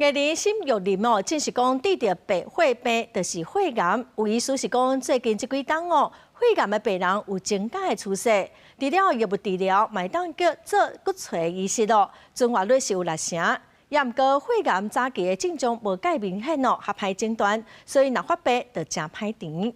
藝人沈玉琳哦，證實講得著白血病，就是血癌。有醫師是講，最近這幾冬哦，血癌的病人有增加的趨勢。除了藥物治療，嘛會當叫做骨髓移植哦，存活率是有六成。也毋過血癌早期的症狀無蓋明顯哦，較歹診斷，所以若發病就誠歹治。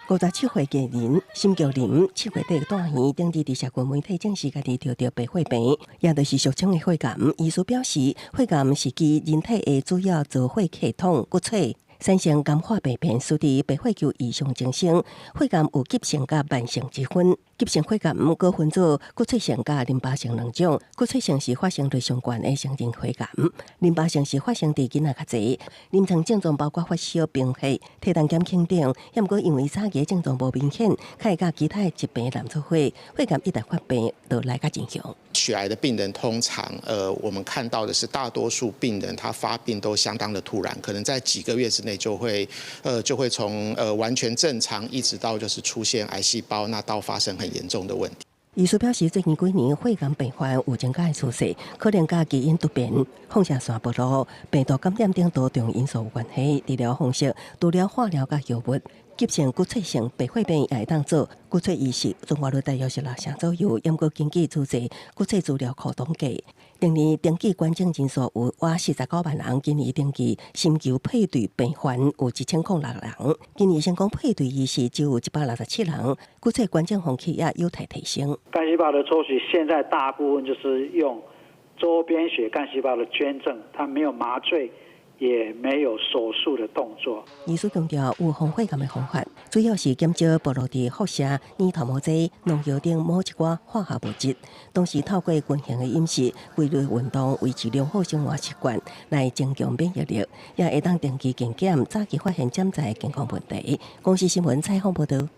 57歲藝人沈玉琳7月底住院，頂日佇社群媒體證實家己著著白血病，也就是俗稱的血癌。醫師表示，血癌是指人體的主要造血系統骨髓產生癌化病變，使得白血球異常增生。血癌有急性佮慢性之分，急性血癌閣分做骨髓性佮淋巴性兩種。骨髓性是發生率上懸的成人血癌，淋巴性是發生佇囡仔較濟。臨床症狀包括發燒、貧血、體重減輕等，也毋過因為早期症狀無明顯，較會佮其他的疾病濫做伙，血癌一旦發病，就來甲真兇。血癌的病人通常，我們看到的是大多數病人他發病都相當的突然，可能在幾個月之內就會從完全正常，一直到就是出現癌細胞，那到發生很嚴重的問題。醫師表示，最近幾年血癌病患有增加的趨勢，可能佮基因突變、放射線暴露、病毒感染等多種因素有關係。治療方式除了化療佮藥物，急性骨髓性白血病也會當做骨髓移植，存活率大約是六成左右。毋過根據主計骨髓資料庫統計，明年登記捐贈人數有約49萬人，今年登記尋求配對病患有1006人，今年成功配對移植只有167人，骨髓捐贈風氣也有待提升。幹細胞的抽取現在大部分就是用周邊血幹細胞的捐贈，它沒有麻醉，也沒有手術的動作。醫師強調，預防血癌的方法主要是減少暴露佇輻射、黏塗膜劑、農藥等某一寡化學物質，同時透過均衡的飲食、規律運動、維持良好生活習慣來增強免疫力，也會當定期健檢，早期發現潛在健康問題。公視新聞採訪報導。